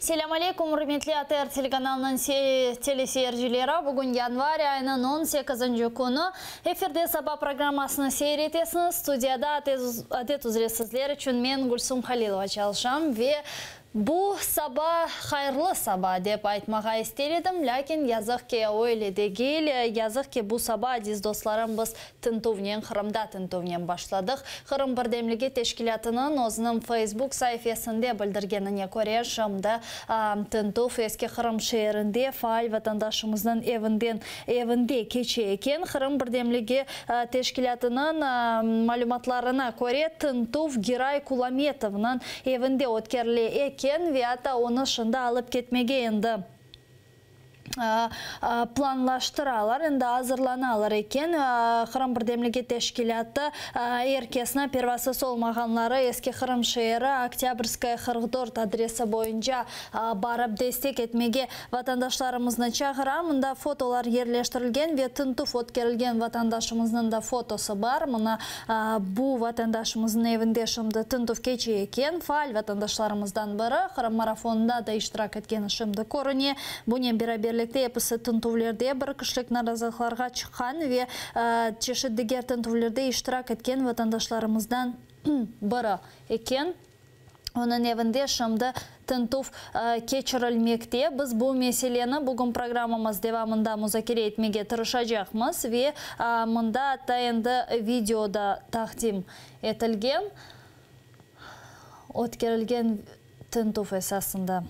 Selâm aleyküm, ürmetli ATR telekanalınıñ teleseyircileri! Bugün yanvar ayınıñ on sekizinci künü. Efirde Saba programmasını seyir etesiñiz. Studiyada adet üzre sizler içün men, Gülsum Halilova çalışam ve Bu saba hayırlı saba dep aytmağa ister edim, lâkin yazıq ki, öyle degil. Yazıq ki, bu saba, aziz dostlarım, biz tintüvnen, Qırımda tintüvnen başladıq. Qırım birdemligi teşkilâtınıñ özüniñ Facebook saifesinde bildirgenine köre, şimdi tintüv Eski Qırım şeerinde faal vatandaşımıznıñ evinden evinde keçe eken. Qırım birdemligi teşkilâtınıñ malümatlarına köre, tintüv Giray Kulametovnıñ evinde ötkerile eken ve atta onı şimdi alıp ketmege endi planlaştıralar, endi azırlanalar eken. Qırım birdemligi teşkilâtı er kesni, pervasız olmağanları Eski Qırım şeeri, Oktâbrskaya, 44 adresi boyunca barıp destek etmege vatandaşlarımıznı çağıra. Mında fotolar yerleştirilgen ve tintüv ötkerilgen vatandaşımıznıñ da fotosı bar. Mına, bu vatandaşımıznıñ evinde şimdi tintüv keçe eken. Faal vatandaşlarımızdan biri, Qırım marafonında da iştirak etkeni şimdi körüne. Bunen beraberlikte episi tintüvlerde bir kişilik narazılıqlarğa çıqqan ve çeşit diger tintüvlerde iştirak etken vatandaşlarımızdan biri eken. Onıñ evinde şimdi tintüv keçirilmekte. Biz bu meseleni bugün programmamız devamında muzakere etmege tırışacaqmız ve mında atta endi video da taqdim etilgen, ötkerilgen tintüv esasında.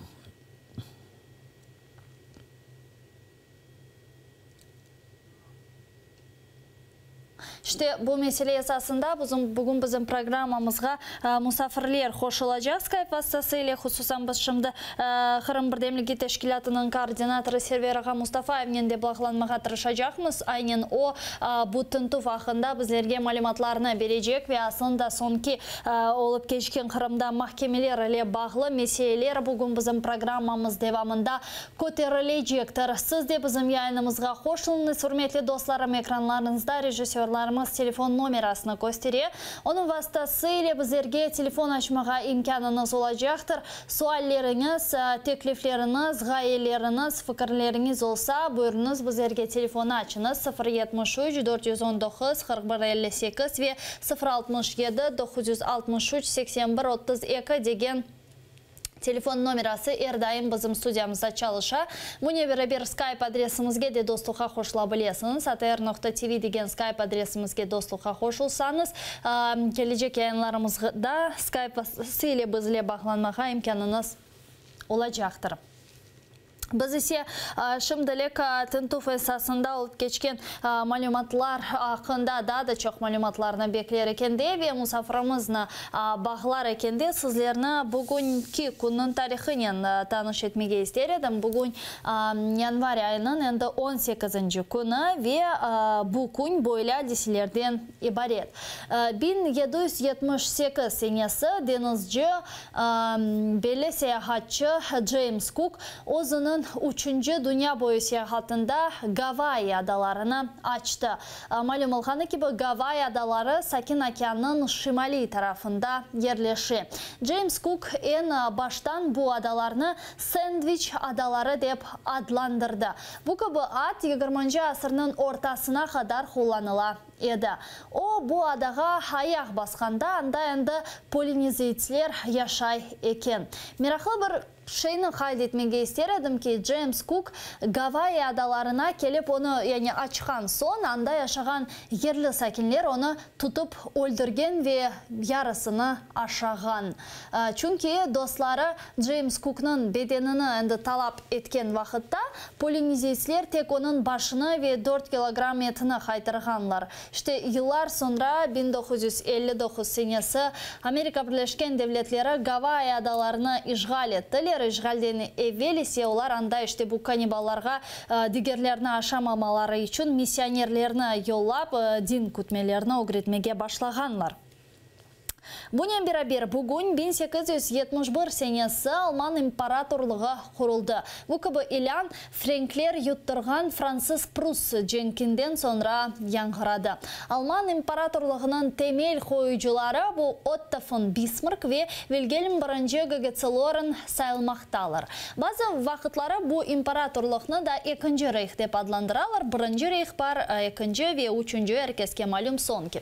İşte, bu mesele esasında bizim, bugün bizim programmamızğa musafirler qoşulacaq Skype vastası ile. Hususan, biz şimdi Qırım birdemligi teşkilâtınıñ koordinatorı Server ağa Mustafayevnen de bağlanmağa tırışacaqmız. Aynen o, bu tintüv aqqında bizlerge malümatlarnı berecek ve aslında soñki olıp keçken Qırımda mahkemeler ile bağlı meseleler bugün bizim programmamız devamında Köterilecektir. Siz de bizim yayınımızğa qoşulıñız, ürmetli dostlarım, ekranlarıñızda rejissörlarımız telefon nomerasını köstere. Onıñ vastası ile bizlerge telefon açmağa imkânıñız olacaqtır. Sualleriñiz, teklifleriñiz, ğayeleriñiz, fikirleriñiz olsa, buyurıñız bizlerge telefon açıñız, 0 73 419 41 58 ve 0 67 963 81 32 degen Telefon nomerası er daim bizim studiyamızda çalışa. Bunen beraber Skype adresimizge de dostluqqa qoşula bilesiñiz. Atr noqta TV degen Skype adresimizge dostluqqa qoşulsañız, kelecek yayınlarımızda Skype vastası ile bizle bağlanmağa imkânıñız olacaqtır. Biz ise şimdilik tintüv esasında olıp keçken malümatlar aqqında daa da çoq malümatlarnı bekler ekende ve musafirimizni bağlar ekende sizlerni bugünki künniñ tarihınen tanış etmege ister edim. Bugün yanvar ayınıñ endi on sekizinci künü ve bu kün böyle adiselerden ibaret. 1778 senesi deñizci, Belli seyahatçı Ceyms Kuk özüniñ üçünci dünya boyu seyahatında Gavayyi adalarını açtı. Malüm olğanı kibi, Gavayyi adaları Sakin okeannıñ şimaliy tarafında yerleşe. Ceyms Kuk eñ baştan bu adalarnı Sendviç adaları dep adlandırdı. Bu kibi ad yigirminci asırnıñ ortasına qadar qullanıla edi. O, bu adağa ayaq basqanda, anda endi polineziytsler yaşay eken. Meraqlı bir şeyni qayd etmege ister edim ki, Ceyms Kuk Gavayyi adalarına kelip onı, yani açqan soñ, anda yaşağan yerli sakinler onı tutıp öldürgen ve yarısını aşağan. Çünki dostları Ceyms Kuknıñ bedenini endi talap etken vaqıtta, polineziytsler tek onıñ başını ve dört kilogramm etini qaytarğanlar. İşte, yıllar soñra, 1959 senesi, Amerika Birleşken Devletleri Gavayyi adalarını işğal ettiler. İşğalden evel ise olar anda, işte, bu kanniballarğa digerlerni aşamamaları içün missionerlerni yollap, din kütmelerini ögretmege başlağanlar. Bunen beraber, bugün 1871 senesi Alman imperatorlığı quruldı. Bu kibi ilân frenkler yuttırğan fransız-pruss cenkinden soñra yañğıradı. Alman imperatorlığınıñ temel qoyucıları bu Otto fon Bismark ve Vilgelm Birinci Gogetsoloren sayılmaqtalar. Bazı vaqıtları bu imperatorlıqnı da Ekinci Reyh dep adlandıralar. Birinci Reyh bar, Ekinci ve Üçünci er keske malüm soñki.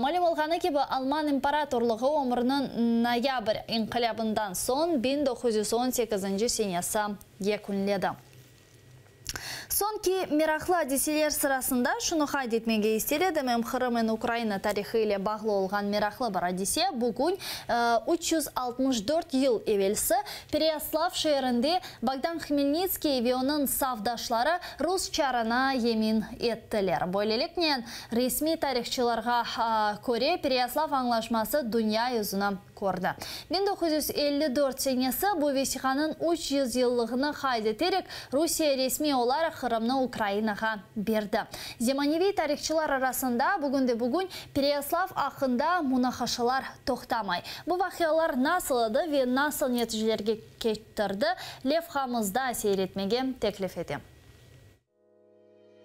Malüm olğanı kibi, Alman imperatorlığı ömrüni Noyabr inqilâbından soñ 1918 senesi yekünledi. Soñki meraqlı adiseler sırasında şunı qayd etmege ister edim, em Qırım, em Ukraina tarihı ile bağlı olğan meraqlı bir adise, bugün, 364 yıl evelsi, Pereyaslav şeerinde Bogdan Hmelnitskiy ve onıñ safdaşları rus çarına yemin ettiler. Böyleliknen, resmiy tarihçılarğa köre, Pereyaslav añlaşması dünya yüzüni kördi. 1954 senesi bu vesiqanıñ 300 yıllığını qayd eterek, Rusiye resmiy olaraq Qırımnı Ukrainağa berdi. Zemaneviy tarihçılar arasında bugünde-bugün Pereyaslav aqqında munaqaşalar toqtamay. Bu vaqialar nasıl edi ve nasıl neticelerge kettirdi, levhamızda seyir etmege teklif etem.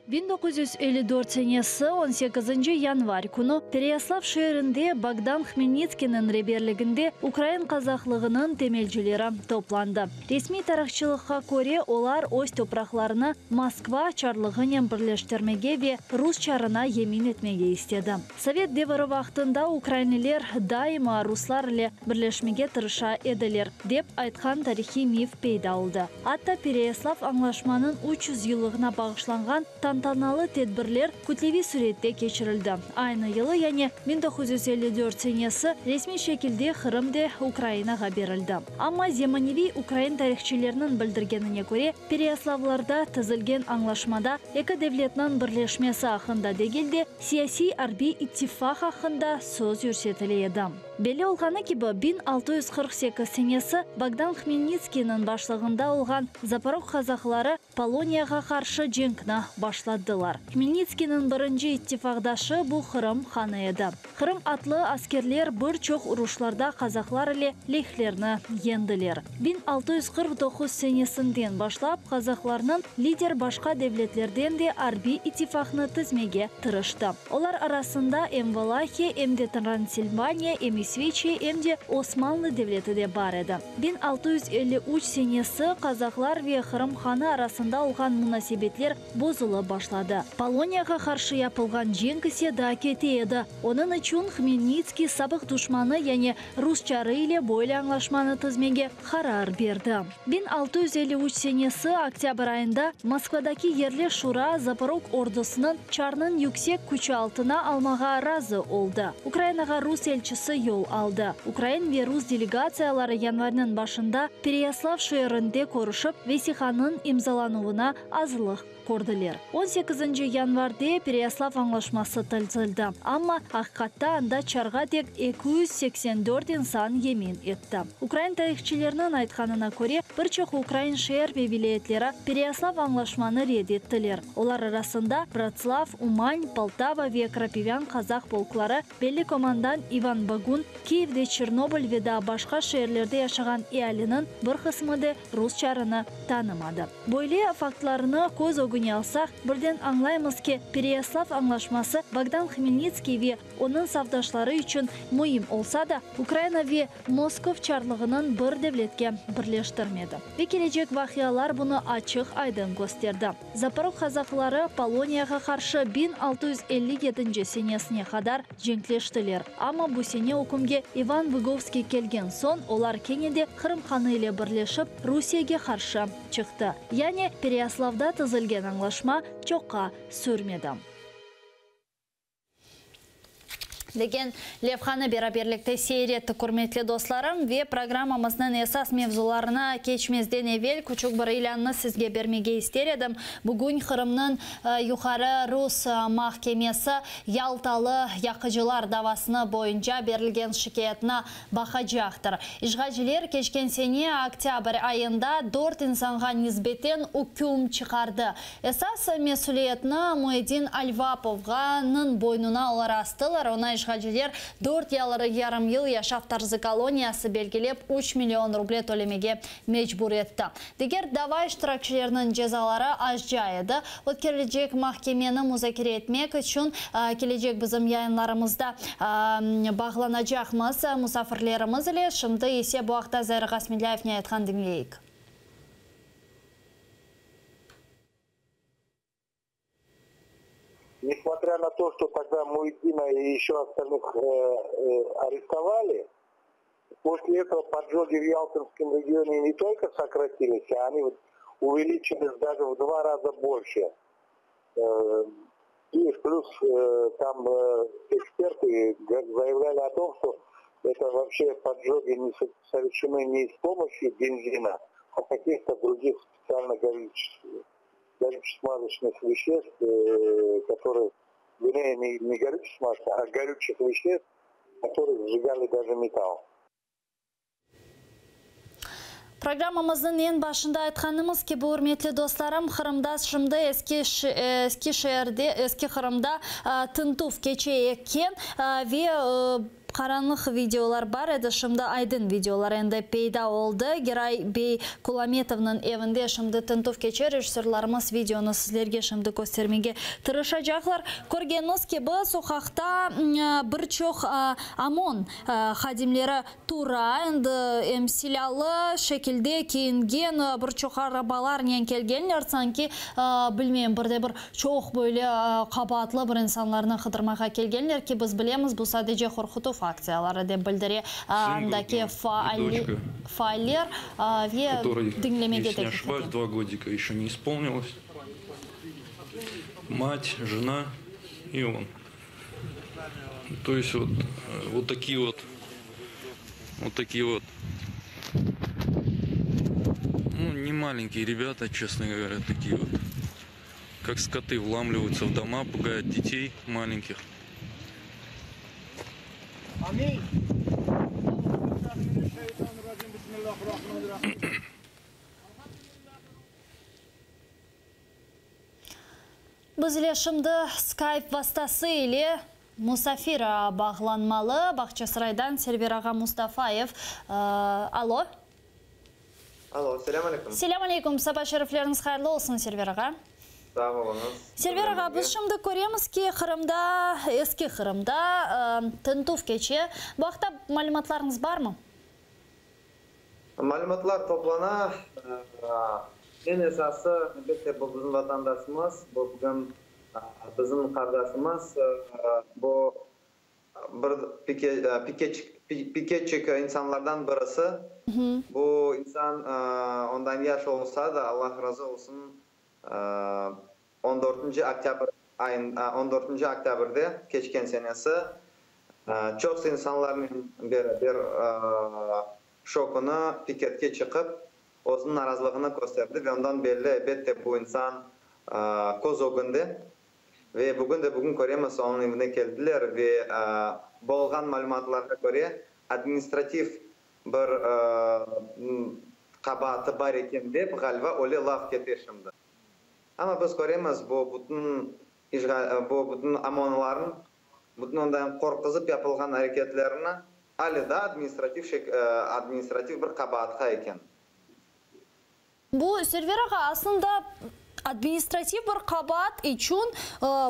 1954 senesi on sekizinci yanvar künü Pereyaslav şeerinde Bogdan Hmelnitskiyniñ reberliginde ukrain qazaqlığınıñ temelcileri toplandı. Resmiy tarihçılıqqa köre, olar öz topraqlarını Moskva çarlığınen birleştirmege ve rus çarına yemin etmege istedi. Sovet deviri vaqtında ukrainliler daima ruslar ile birleşmege tırışa ediler, dep aytqan tarihiy mif peyda oldı. Atta Pereyaslav añlaşmanıñ 300 yıllığına bağışlanğan tantanalı tedbirler kütleviy sürette keçirildi. Aynı yılı, yani 1954 senesi, resmiy şekilde Qırım de Ukrainağa berildi. Amma zemaneviy ukrain tarihçilerniñ bildirgenine köre, Pereyaslavlarda tizilgen añlaşmada eki devletniñ birleşmesi aqqında degil de, siyasiy-arbiy ittifaq aqqında söz yürsetile edi. Belli olğanı kibi, 1648 senesi Bogdan Hmelnitskiyniñ başlığında olğan Zaporog qazaqları Poloniyağa qarşı cenkni başlattılar. Hmelnitskiyniñ birinci ittifaqdaşı bu Qırım hanı edi. Qırım atlı askerler bir çoq uruşlarda qazaqlar ile lehlerni yeñdiler. 1649 senesinden başlap qazaqlarnıñ lider başqa devletlerden de arbiy ittifaqnı tizmege tırıştı. Olar arasında em Valahiya, em de Transilvaniya, em İsveçiya, em de Osmanlı devleti de bar edi. 1653 senesi qazaqlar ve Qırım hanı arasında olğan munasebetler bozulıp başladı. Poloniyağa qarşı yapılğan cenk ise daa kete edi. Onıñ içün Hmelnitskiy sabıq duşmanı, yani rus çarı ile böyle añlaşmanı tizmege qarar berdi. 1653 senesi oktâbr ayında Moskvadaki yerli şura Zaporog ordusınıñ çarnıñ yüksek küçü altına almağa razı oldı. Ukrainağa rus elçisi yol aldı. Ukrain ve rus delegatsiyaları yanvarniñ başında Pereyaslav şeerinde körüşip, vesiqanıñ imzalanuvına azırlıq kördiler. On sekizinci yanvarde Pereyaslav añlaşması tizildi, amma aqiqatta anda çarğa tek 284 insan yemin etti. Ukrain tarihçileriniñ aytqanına köre, bir çoq ukrain şeer ve vilâyetleri Pereyaslav añlaşmanı red ettiler. Olar arasında Bratslav, Uman, Poltava ve Krapivân qazaq polkları, belli komandan İvan Bogun, Kiyevde Çernobıl ve daa başqa şeerlerde yaşağan ealiniñ bir qısmı de rus çarını tanımadı. Böyle faktlarnı köz ögüne alsaq, birden añlaymız ki, Pereyaslav añlaşması Bogdan Hmelnitskiy ve onıñ safdaşları içün müim olsa da, Ukraina ve Moskov çarlığınıñ bir devletke birleştirmedi. Ve kelecek vaqialar bunı açıq-aydın kösterdi. Zaporog qazaqları Poloniyağa qarşı 1657 senesine qadar cenkleştiler. Amma bu sene ükümge İvan Vıgovskiy kelgen soñ, olar kene de Qırım hanı ile birleşip, Rusiyege qarşı çıqtı. Yani Pereyaslavda tizilgen añlaşma çoqqa sürmedi. Degen levhanı beraberlikte seyir ettik, ürmetli dostlarım, ve programmamıznıñ esas mevzularına keçmezden evel küçük bir ilânnı sizge bermege ister edim. Bugün Qırımnıñ Yuqarı rus mahkemesi Yaltalı yaqıcılar davasını boyunca berilgen şikâyetni baqacaqtır. İşğalciler keçken sene oktâbr ayında dört insanğa nisbeten üküm çıqardı. Esas mesüliyetni Muedin Alvapovğanıñ boynuna olar astılar. Oña. işğalciler dört yarım yıl yaşav tarzı koloniyası belgilep, 3 million ruble tölemege mecbur etti. Diger dava iştirakçileriniñ cezaları azca edi. Ötkerilecek mahkemeni muzakere etmek içün kelecek bizim yayınlarımızda bağlanacaqmız musafirlerimiz ile. Şimdi ise bu aqta Zair Smedlâyev ne aytqan diñleyik. Несмотря на то, что тогда Муедина и еще остальных арестовали, после этого поджоги в Ялтинском регионе не только сократились, а они увеличились даже в два раза больше. И плюс там эксперты заявляли о том, что это вообще поджоги не совершены не с помощью бензина, а каких-то других специально горюче-смазочных веществ, которые, вернее, не горюче-смазочных, а горючих веществ, которые сжигали даже металл. Programmamıznıñ eñ başında aytqanımız kibi, ürmetli dostlarım, Qırımda şimdi eski şeerde, eski Qırımda tintüv keçe eken ve qaranlıq videolar bar edi, şimdi aydın videolar endi peyda oldı. Geray bey Kulametovnıñ evinde şimdi tintüv keçe, rejissörlarımız videonı sizlerge şimdi köstermege tırışacaqlar. Körgeniñiz kibi, soqaqta bir çoq OMON hadimleri tura, endi em silâlı şekilde kiyingen, bir çoq arabalarnen kelgenler, sanki, bilmeyim, bir de bir çoq böyle qabaatlı bir insanlarnı qıdırmağa kelgenler ki, biz bilemiz, bu sadece qorqutuv aktsiyaları, dep bildire andaki faaller ve diñlemege Если не ошибаюсь, 2 годика еще не исполнилось. Мать, жена и он. То есть вот, вот такие вот, вот такие вот, ну, не маленькие ребята, честно говоря, такие вот, как скоты вламливаются в дома, пугают детей маленьких. Аминь. بسم الله الرحمن الرحيم. Biz ile şimdi Skype vastası ile musafir bağlanmalı. Bağçasaraydan Server ağa Mustafayev. Alo. Alo, selâm aleyküm. Selâm aleyküm. Saba şerifleriñiz hayırlı olsun, Server ağa. Sağ oluñız. Server ağa, biz şimdi köremiz ki, Qırımda, eski Qırımda tintüv keçe. Bu aqta malümatlarıñız barmı? Malümatlar toplana. Eñ esası, elbette, bu bizim vatandaşımız, bu bugün bizim qardaşımız, bu bir piketçik insanlardan birisi. Bu insan ondan yaş olsa da, Allah razı olsun, 14 oktâbr ayın 14 oktâbrde keçken senesi çoq insanlarnen beraber şo künü piketke çıqıp özüniñ narazılığını kösterdi ve ondan belli, elbette, bu insan köz ögünde ve bugün de bugün köremiz, onıñ evine keldiler ve bolğan malümatlarğa köre administrativ bir qabaatı bar eken dep ğaliba öyle laf kete şimdi. Amma biz köremiz bu bütün işğal, bu bütün OMONlarnıñ bütün ondan qorquzıp yapılğan areketlerini ale da administrativ bir qabaatqa eken. Bu, Server ağa, aslında administrativ bir qabaat içün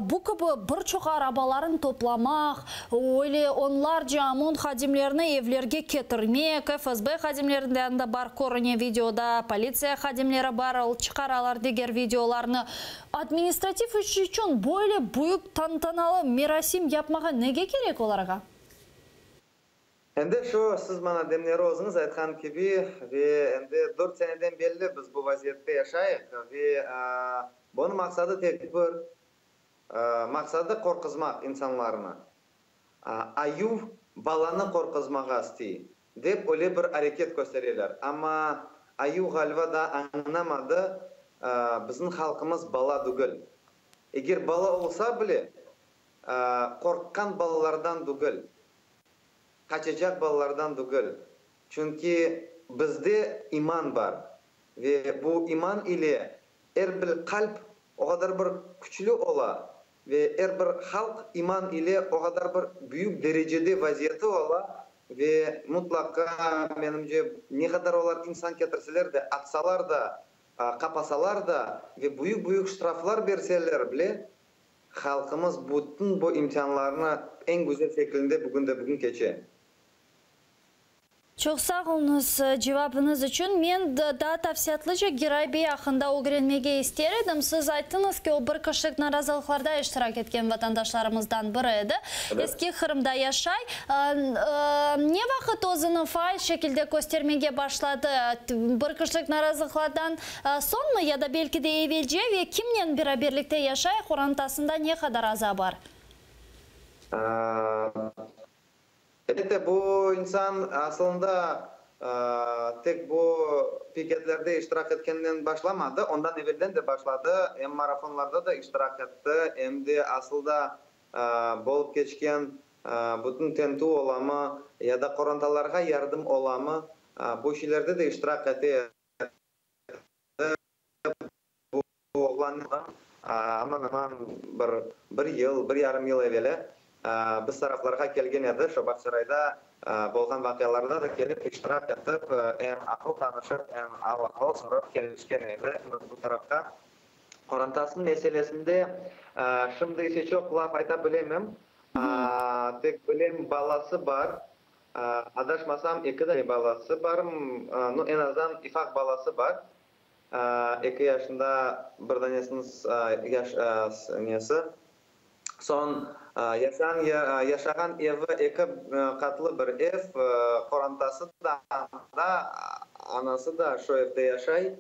bu kibi bir çoq arabalarnı toplamaq, öyle onlarca OMON hadimlerini evlerge ketirmek, FSB hadimlerinden de bar körüne videoda, politsiya hadimleri bar, çıqaralar diger videolarnı. Administrativ iş içün böyle büyük tantanalı merasim yapmağa nege kerek olarğa? Endi şu siz maña demleri özüñiz aytqan kibi ve endi 4 seneden belli biz bu vaziyette yaşayıq ve bunıñ maqsadı tek bir maqsadı qorquzmaq insanlarnı. Ayuv balanı qorquzmağa istey dep öyle bir areket köstereler. Amma ayuv ğaliba da añlamadı, bizim halqımız bala degil. Eger bala olsa bile qorqqan balalardan degil. Qaçacaq balalardan degil. Çünki bizde iman bar. Ve bu iman ile er bir qalp o qadar bir küçlü ola. Ve er bir halq iman ile o qadar bir büyük derecede vaziyeti ola ve mutlaqa, menimce, ne qadar olar insan ketirseler de, atsalar da, qapasalar da ve büyük-büyük ştraflar berseler bile, halqımız bütün bu imtianlarnı eñ güzel şeklinde bugün de bugün keçe. Çoq sağ oluñız cevabıñız içün. Men daa tafsilâtlıca Giray bey aqqında ögrenmege ister edim. Siz ayttıñız ki, o bir kişilik narazılıqlarda iştirak etken vatandaşlarımızdan biri edi. Eski Qırımda yaşay. Ne vaqıt özüni faal şekilde köstermege başladı? Bir kişilik narazılıqlardan soñmı ya da belki de evelce ve kimnen beraberlikte yaşay, qorantasında ne qadar aza bar? Elbette, bu insan asılında tek bu piketlerde iştirak etkeninen başlamadı, ondan evelden de başladı, em marafonlarda da iştirak etti, em de asılda bolıp keçken bütün tentüv olamı ya da qorantalarğa yardım olamı, bu şeylerde de iştirak ete edi. Bu oğlannıñ aman-aman bir bir yıl, bir yarım yıl eveli biz taraflarğa kelgen edi, şo Bağçasarayda bolğan vaqialarda da kelip iştirak etip, em aqıl tanışıp, em al-ahval sorap kelişken edi bu tarafqa. Qorantasınıñ meselesinde şimdi ise çoq laf ayta bilemem, tek bilem balası bar, adaşmasam eki dane balası bar, nu eñ azdan ifaq balası bar. Eki yaşında bir danesiniñ yaş nesi. Soñ yaşağan yaşağan evi eki qatlı bir ev, qorantası da anda, anası da şu evde yaşay.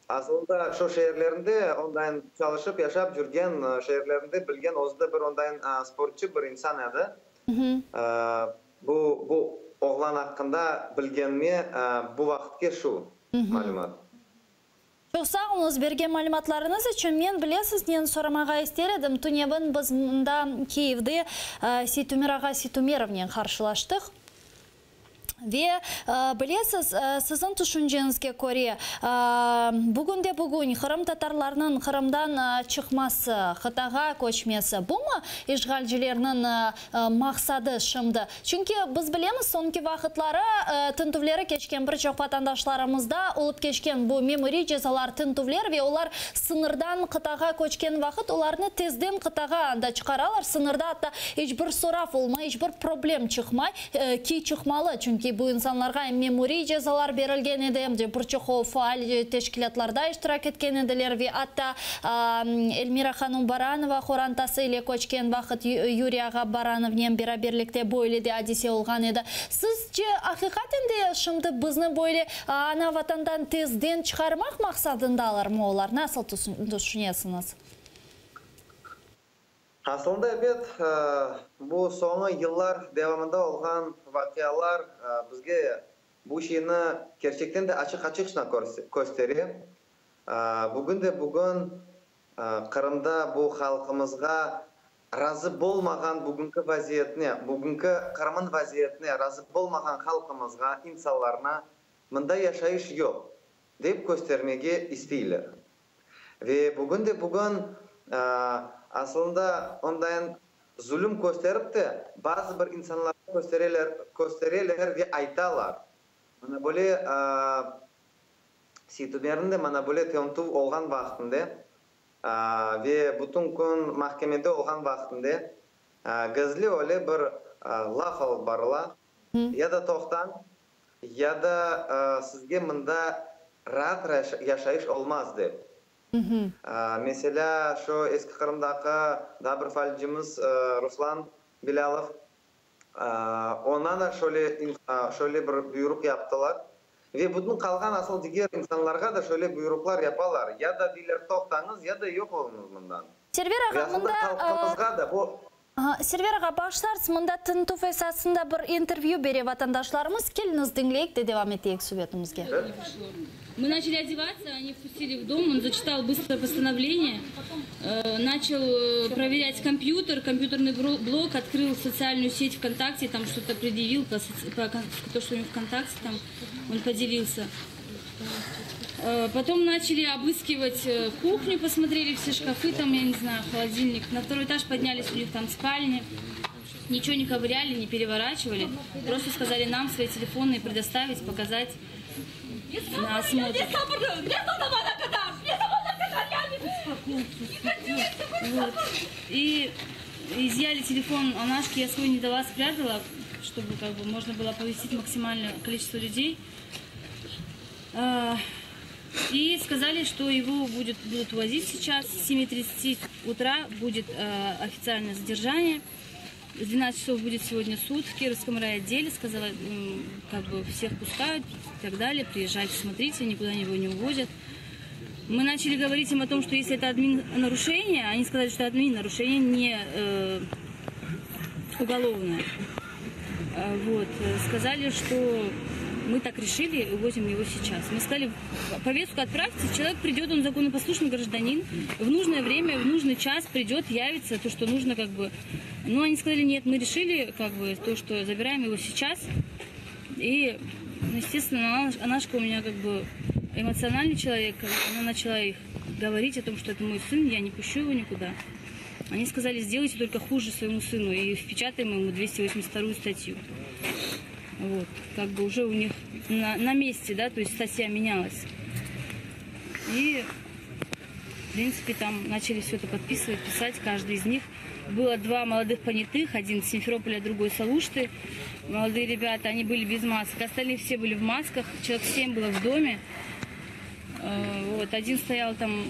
Asılında şu şeerlerinde ondayın çalışıp yaşap cürgen şeerlerinde bilgen özü de bir ondayın sportçı bir insan edi. Bu bu oğlan aqqında bilgenime bu vaqıtke şu malümat. Çoq sağ oluñız bergen malümatlarıñız içün. Men, bilesiz, neni soramağa ister edim, tünevin biz mında Kiyevde Seytumer ağa Seytumerovnen qarşılaştıq. Ve, bilesiz, siziñ tüşünceñizge köre, bugünde-bugün qırımtatarlarnıñ Qırımdan çıqması, qıtağa köçmesi, bumı işğalcilerniñ maqsadı şimdi? Çünki biz bilemiz, soñki vaqıtları tintüvleri keçken bir çoq vatandaşlarımızda olıp keçken bu memuriy cezalar, tintüvler ve olar sıñırdan qıtağa köçken vaqıt olarnı tezden qıtağa anda çıqaralar, sıñırda atta iç bir sorav olmay, iç bir problem çıqmay. Ki çıqmalı, çünki bu insanlarğa em memuriy cezalar berilgen edi, em de bir çoq faal teşkilâtlarda iştirak etken ediler ve atta Elmira hanum Baranova qorantası ile köçken vaqıt Yuriy ağa Baranovnen beraberlikte böyle de adise olğan edi. Sizce, aqiqaten de şimdi bizni böyle ana vatandan tezden çıqarmaq maqsadındalarmı olar? Nasıl tüşünesiñiz? Asılında, ebet, bu soñu yıllar devamında olğan vaqialar bizge bu şeyni kerçekten de açıq-açıqçına köstere. Bugün de bugün Qırımda bu halqımızğa razı bolmağan bugünki vaziyetine, bugünki Qırımın vaziyetine razı bolmağan halqımızğa, insanlarına mında yaşayış yoq, dep köstermege isteyler. Ve bugün de bugün, aslında, ondayın zulüm kösterip de, bazı bir insanlarğa köstereler, köstereler ve aytalar, mana böyle Seytumerniñ de mana böyle töntuv olğan vaqtında ve bütün kün mahkemede olğan vaqtında gizli öyle bir laf alıp barıla, ya da toqtañ, Ya da sizge mında raat yaşayış olmaz dep. Meselâ, şu Eski Qırımdaki daa bir faalcimiz Ruslan Bilâlov, oña da şöyle şöyle bir buyruq yaptılar. Ve bütün qalğan asıl diger insanlarğa da şöyle buyruqlar yapalar, ya da deyler toqtañız, ya da yoq oluñız mından. Server Ve ağa, asılda mında halqımızğa da bu. Server ağa, başlarsız, mında tintüv esasında bir intervyü bere vatandaşlarımız. Keliñiz, diñleyik de devam eteyik subetimizge. Мы начали одеваться, они впустили в дом, он зачитал быстро постановление, начал проверять компьютер, компьютерный блок, открыл социальную сеть ВКонтакте, там что-то предъявил, по, по, то, что у него ВКонтакте, там он поделился. Э, потом начали обыскивать э, кухню, посмотрели все шкафы, там, я не знаю, холодильник. На второй этаж поднялись, у них там спальни. Ничего не ковыряли, не переворачивали. Просто сказали нам свои телефоны предоставить, показать на осмотр. Вот. И изъяли телефон Анашки, я свой не дала, спрятала, чтобы как бы можно было оповестить максимальное количество людей. А, и сказали, что его будет, будут увозить сейчас. С 7.30 утра будет э, официальное задержание. В 12 часов будет сегодня суд в Кировском райотделе. Сказала, как бы всех пускают и так далее. Приезжайте, смотрите, никуда его не увозят. Мы начали говорить им о том, что если это админ нарушение, они сказали, что админ нарушение не э, уголовное. А, вот. Сказали, что мы так решили, увозим его сейчас. Мы сказали, повестку отправьте, человек придет, он законопослушный гражданин, в нужное время, в нужный час придет, явится, то, что нужно как бы. Ну, они сказали, нет, мы решили, как бы, то, что забираем его сейчас. И, ну, естественно, Анашка у меня как бы эмоциональный человек, она начала их говорить о том, что это мой сын, я не пущу его никуда. Они сказали, сделайте только хуже своему сыну и впечатаем ему 282 статью. Вот, как бы уже у них на, на месте, да, то есть статья менялась. И, в принципе, там начали все это подписывать, писать, каждый из них. Было два молодых понятых, один с Симферополя, другой с Алушты. Молодые ребята, они были без масок, остальные все были в масках, человек семь было в доме. Э, вот, один стоял там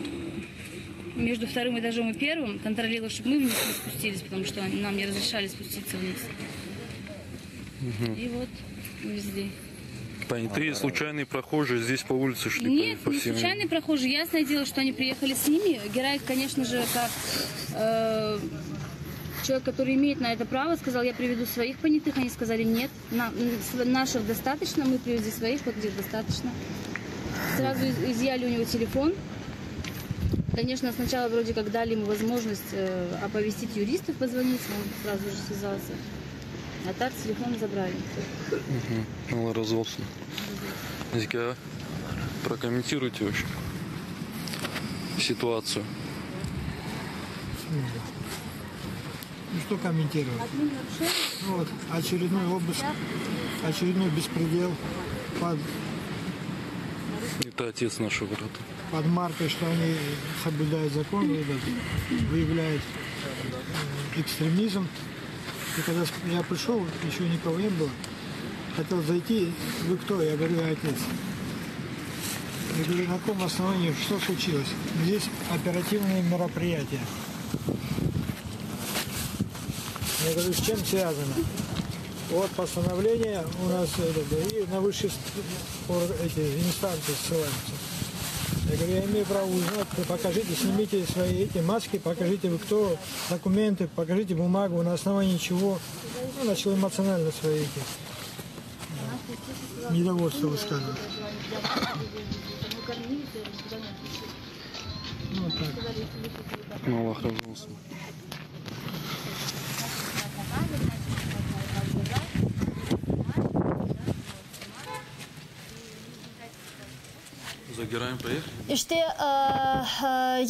между вторым этажом и первым, контролировал, чтобы мы вниз не спустились, потому что нам не разрешали спуститься вниз. Угу. И вот увезли. Понятые случайные прохожие здесь по улице шли? Нет, по, не всем... случайные прохожие. Ясное дело, что они приехали с ними. Герай, конечно же, как э, человек, который имеет на это право, сказал, я приведу своих понятых. Они сказали, нет, на, наших достаточно, мы привезли своих, вот их достаточно. Сразу изъяли у него телефон. Конечно, сначала вроде как дали ему возможность э, оповестить юристов, позвонить, он сразу же связался. А так телефон забрали. Угу. Алла razı olsun. Зика, прокомментируйте вообще ситуацию. Ну что комментировать? Ну, вот, очередной обыск, очередной беспредел под... Это отец нашего брата. Под маркой, что они соблюдают закон, выявляют э, экстремизм. И когда я пришел, еще никого не было, хотел зайти, вы кто? Я говорю, я отец. Я говорю, на каком основании, что случилось? Здесь оперативные мероприятия. Я говорю, с чем связано? Вот постановление у нас и на высшие эти инстанции ссылаемся. Я говорю, я имею право узнать, покажите, снимите свои эти маски, покажите вы кто, документы, покажите бумагу, на основании чего. Ну, начал эмоционально свои эти недовольство высказывать. Ну, вот так. Ну, Аллах razı olsun. Загираем, поехали. İşte,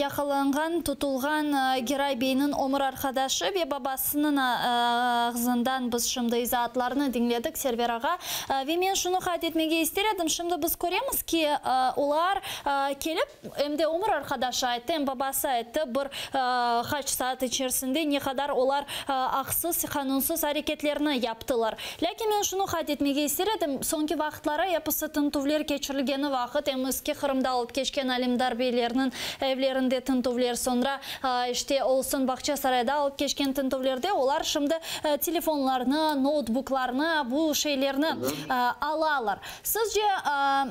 yaqalanğan, tutulğan Giray beyniñ ömür arqadaşı ve babasınıñ ağzından biz şimdi izaatlarnı diñledik, Server ağa. Ve men şunı qayd etmege ister edim, şimdi biz köremiz ki, olar kelip, em de ömür arqadaşı ayttı, em babası ayttı, bir qaç saat içerisinde ne qadar olar aqsız, qanunsız areketlerni yaptılar. Lâkin men şunı qayd etmege ister edim, soñki vaqıtları episi tintüvler keçirilgeni vaqıt, em Eski Qırımda olıp keçken Alimdar beylerniñ evlerinde tintüvler, soñra, işte, olsun Bağçasarayda olıp keçken tintüvlerde olar şimdi telefonlarnı, noutbuklarnı, bu şeylerni alalar. Sizce,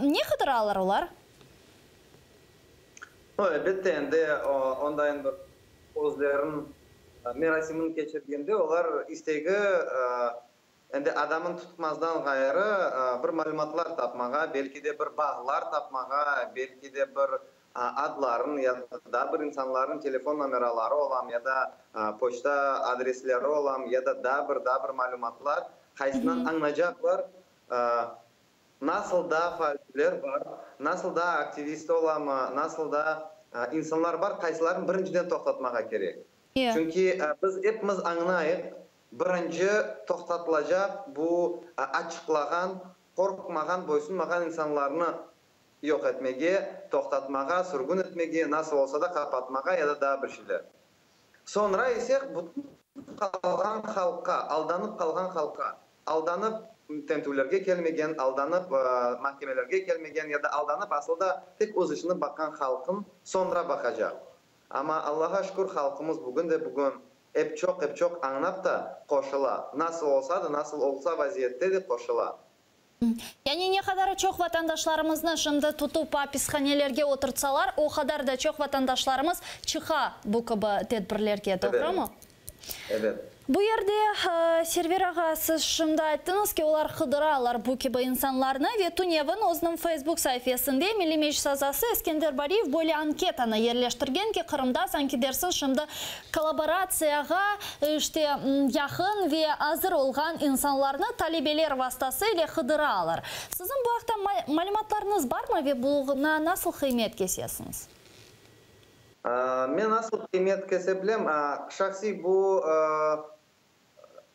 ne qıdıralar olar? No, elbette, endi ondayın bir özleriniñ merasimin keçirgende olar istegi endi adamın tutmazdan ğayrı bir malümatlar tapmağa, belki de bir bağlar tapmağa, belki de bir adların ya da bir insanların telefon nomeraları olam ya da poçta adresleri olam ya da daa bir, daa bir malümatlar, qaysından añlacaqlar. Nasıl da faalciler bar, nasıl da aktivist olamı, nasıl da insanlar bar, qaysılarını birinciden toqtatmağa kerek. Çünki biz epimiz añlayıq, birinci toqtatılacaq bu açıqlağan, qorqmağan, boysunmağan insanlarnı yoq etmege, toqtatmağa, sürgün etmege, nasıl olsa da qapatmağa ya da daa bir şeyler. Soñra ise bütün qalğan halqqa, aldanıp qalğan halqqa, aldanıp tentüvlerge kelmegen, aldanıp mahkemelerge kelmegen ya da aldanıp asıl da tek öz işini baqqan halqın soñra baqacaq. Amma Allağa şükür halqımız bugün de bugün ep çoq, ep çoq añlap da qoşula, nasıl olsa da, nasıl olsa vaziyette de qoşula. Yani ne qadar çoq vatandaşlarımıznı şimdi tutıp apishanelerge oturtsalar, o qadar da çoq vatandaşlarımız çıqa bu kibi tedbirlerge, doğrumı? Ebet. Bu yerde, Server ağa, siz şimdi ayttıñız ki, olar qıdıralar bu kibi insanlarnı ve tünevin özüniñ Facebook saifesinde Milliy Meclis azası Eskender Bariyev böyle anketanı yerleştirgen ki, Qırımda sanki dersiñ şimdi Kollaboratsiyağa, işte, yaqın ve azır olğan insanlarnı talebeler vastası ile qıdıralar. Siziñ bu aqta malümatlarıñız barmı ve buña nasıl qıymet kesesiñiz? Men nasıl qıymet kese bilem? Şahsiy bu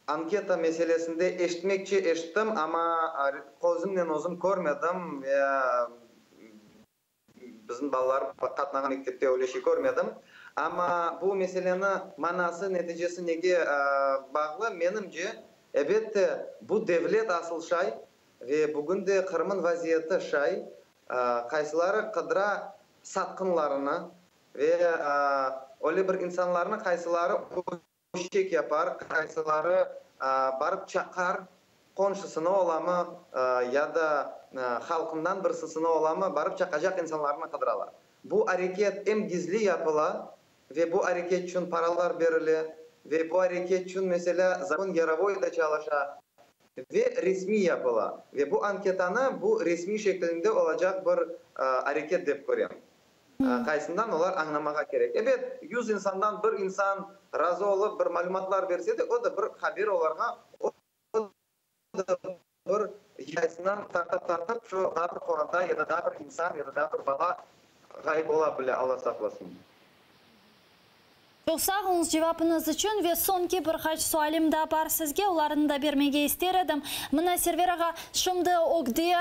anketa meselesinde eşitmekçe eşittim, amma közümnen özüm körmedim ve Bizim balalar qatnağan mektepte öyle şey körmedim. Amma bu meseleni manası, neticesi nege bağlı, menimce, ebette, bu devlet asıl şay ve bugün de Qırımın vaziyeti şay, qaysıları qıdıra satqınlarını ve öyle bir insanlarnı qaysıları Öşek yapar, qaysıları barıp çaqar, qonşusını olamı ya da halqından birsisini olamı, barıp çaqacaq insanlarnı qıdıralar. Bu areket em gizli yapıla ve bu areket içün paralar berile ve bu areket içün, meselâ, Zakon Yarovoy da çalışa ve resmiy yapıla. Ve bu anketanı bu resmiy şeklinde olacaq bir areket dep körem. Qaysından olar añlamağa kerek. Ebet, yuz insandan bir insan razı olıp bir malümatlar berse de, o da bir haber olarğa, o da bir qaysından tartıp-tartıp şu daa bir qoranta ya da daa bir insan ya da daa bir bala ğayıp ola bile, Alla saqlasın. Çoq sağ oluñız cevapıñız içün ve soñki bir qaç sualim daa bar sizge, olarnı da bermege ister edim. Mına, Server ağa, şimdi ögde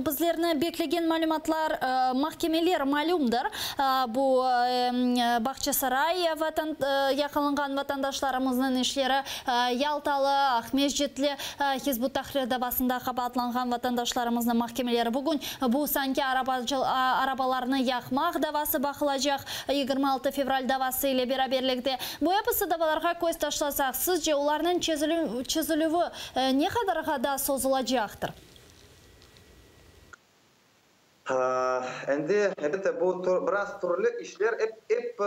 bizlerni beklegen malümatlar, mahkemeler malümdir. Bu Bağçasaray yaqalanğan vatandaşlarımıznıñ işleri, Yaltalı, Aqmescitli Hizb ut-Tahrir davasında qabaatlanğan vatandaşlarımıznıñ mahkemeleri. Bugün bu sanki arabalarnı yaqmaq davası baqılacaq. 26 fevral davası ile beraberlikte. Bu episi davalarğa köz taşlasaq, sizce, olarnıñ çezilüvi ne qadarğa da sozulacaqtır? Endi, elbette, bu biraz türlü işler, ep, ep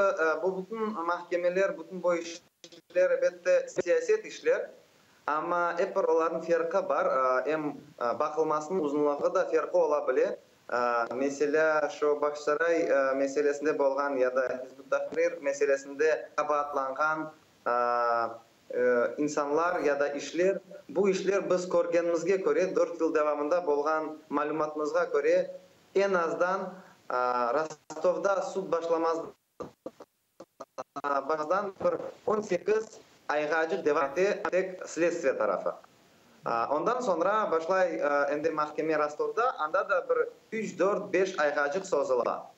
bu bütün mahkemeler, bütün bu işler, elbette, siyaset işler, amma ep bir olarnıñ ferqı bar, em baqılmasınıñ uzunlığı da ferqı ola bile. Meselâ, şu Bağçasaray meselesinde bolğan ya da Hizb ut-Tahrir meselesinde qabaatlanğan insanlar ya da işler, bu işler biz körgenimizge köre, dört yıl devamında bolğan malümatımızğa köre, eñ azdan Rostovda sud başlamazdan bir 18 ayğacıq devam ete tek sledstviye tarafı. Ondan soñra başlay endi mahkeme Rostovda, anda da bir üç, dört, beş ayğacıq sozula.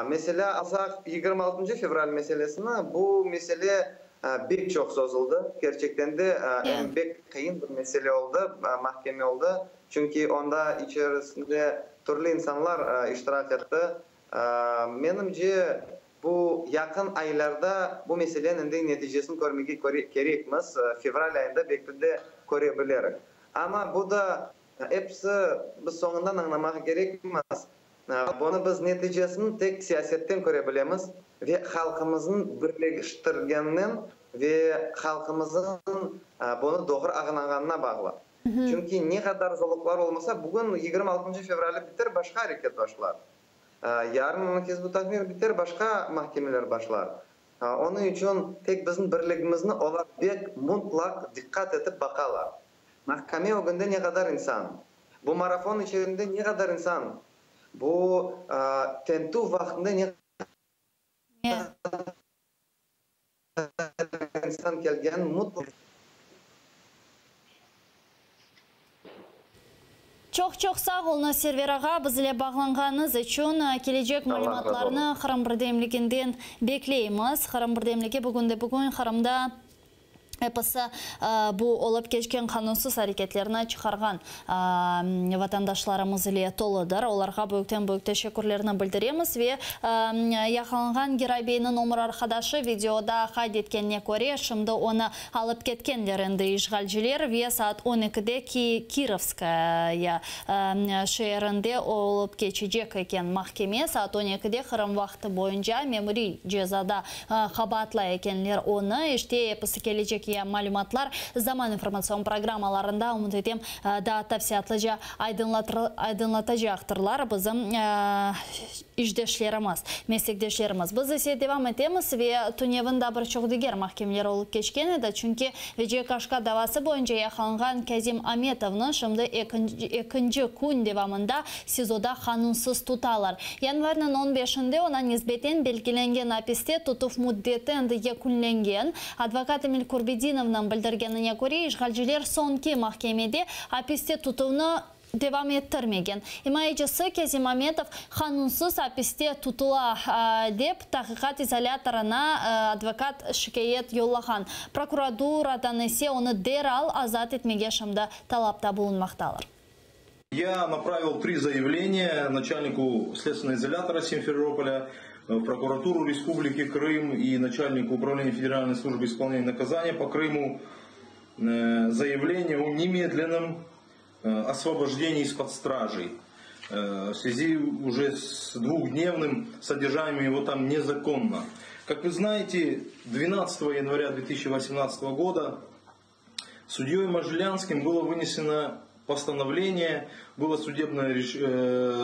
Meselâ, alsaq yigirmi altıncı fevral meselesini, bu mesele bek çoq sozuldı. Kerçekten de em bek qıyın bir mesele oldı, mahkeme oldı. Çünki onda içerisinde türlü insanlar iştirak etti. Menimce, bu yaqın aylarda bu meseleniñ de neticesini körmege kerekmiz, fevral ayında belki de köre bilerik. Amma bu da episi biz soñundan añlamağa kerekmiz, bunı biz neticesini tek siyasetten köre bilemiz ve halqımıznıñ birleştirgeninen ve halqımıznıñ bunı doğru añlağanına bağlı. Çünki ne qadar zorluqlar olmasa, bugün 26 fevrali biter, başqa areket başlar. Yarın Hizb ut-Tahrir biter, başqa mahkemeler başlar. Onıñ içün tek bizim birligimizni olar bek mutlaq diqqat etip baqalar. Mahkeme ögünde ne qadar insan? Bu marafon içinde ne qadar insan, bu tintüv vaqtında ne qadar insan kelgen mutlaq. Çoq-çoq sağ oluñız, Server ağa, biz ile bağlanğanıñız içün. Kelecek malümatlarnı Qırım birdemliginden bekleymiz. Qırım birdemligi bugünde-bugün Qırımda episi bu olıp keçken qanunsız areketlerni çıqarğan vatandaşlarımız ile toludır. Olarğa büyükten-büyük teşekkürlerni bildiremiz ve yaqalanğan Giray beyniñ ömür arqadaşı videoda qayd etkenine köre, şimdi onı Alıp ketkenler endi işğalciler ve saat on ekide Kirovskaya şeerinde olıp keçecek eken mahkeme. Saat on ekide Qırım vaqtı boyunca memuriy cezada qabaatlay ekenler onı. İşte, episi kelecek malümatlar Zaman informatsion programmalarında, ümüt etem, daa tafsilâtlıca aydınlatacaqtırlar bizim İşdeşlerimiz, meslekdeşlerimiz. Biz ise devam etemiz ve tünevin da bir çoq diger mahkemeler olıp keçken edi, çünki Veciye Kaşka davası boyunca yaqalanğan Kâzim Ametovnı şimdi ekinci kün devamında SİZOda qanunsız tutalar. Yanvarniñ on beşinde oña nisbeten belgilengen apiste tutuv müddeti endi yekünlengen. Advokat Emil Kurbedinovnıñ bildirgenine köre, işğalciler soñki mahkemede apiste tutuvnı devam ettirmegen. İmayecisi Kâzim Ametov qanunsız apiste tutula, dep taqiqat izolâtorına advokat şikâyet yollağan. Prokuraturadan ise onı deral azat etmege şimdi talapta bulunmaqtalar. Ya направил три заявления начальнику следственного изолятора Симферополя, в прокуратуру Республики Крым и начальнику управления Федеральной службы исполнения наказания по Крыму заявление о немедленном освобождении из-под стражей в связи уже с двухдневным содержанием его там незаконно. Как вы знаете, 12 января 2018 года судьей Можелянским было вынесено постановление, было судебное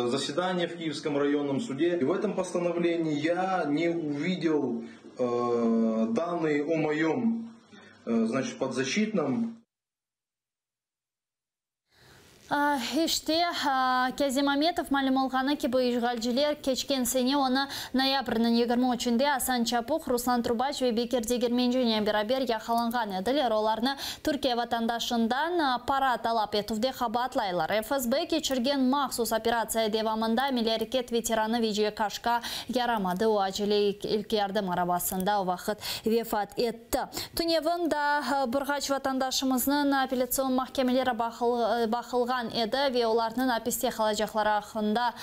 заседание в Киевском районном суде. И в этом постановлении я не увидел данные о моем подзащитном. İşte, Kâzim Ametov malüm olğanı kibi, işğalciler keçken sene onı noyabrniñ 23-ünde Asan Çapuh, Ruslan Trubaç ve Bekir Degermencinen beraber yaqalanğan ediler. Olarnı Türkiye vatandaşından para talap etüvde qabaatlaylar. FSB keçirgen mahsus operatsiya devamında Milliy areket veteranı Veciye Kaşka yaramadı, o, acele ilk yardım arabasında o vaqıt vefat etti. Tünevin da bir qaç vatandaşımıznıñ apellâtsion mahkemeleri baqılğan edi ve olarnıñ apiste qalacaqları aqqında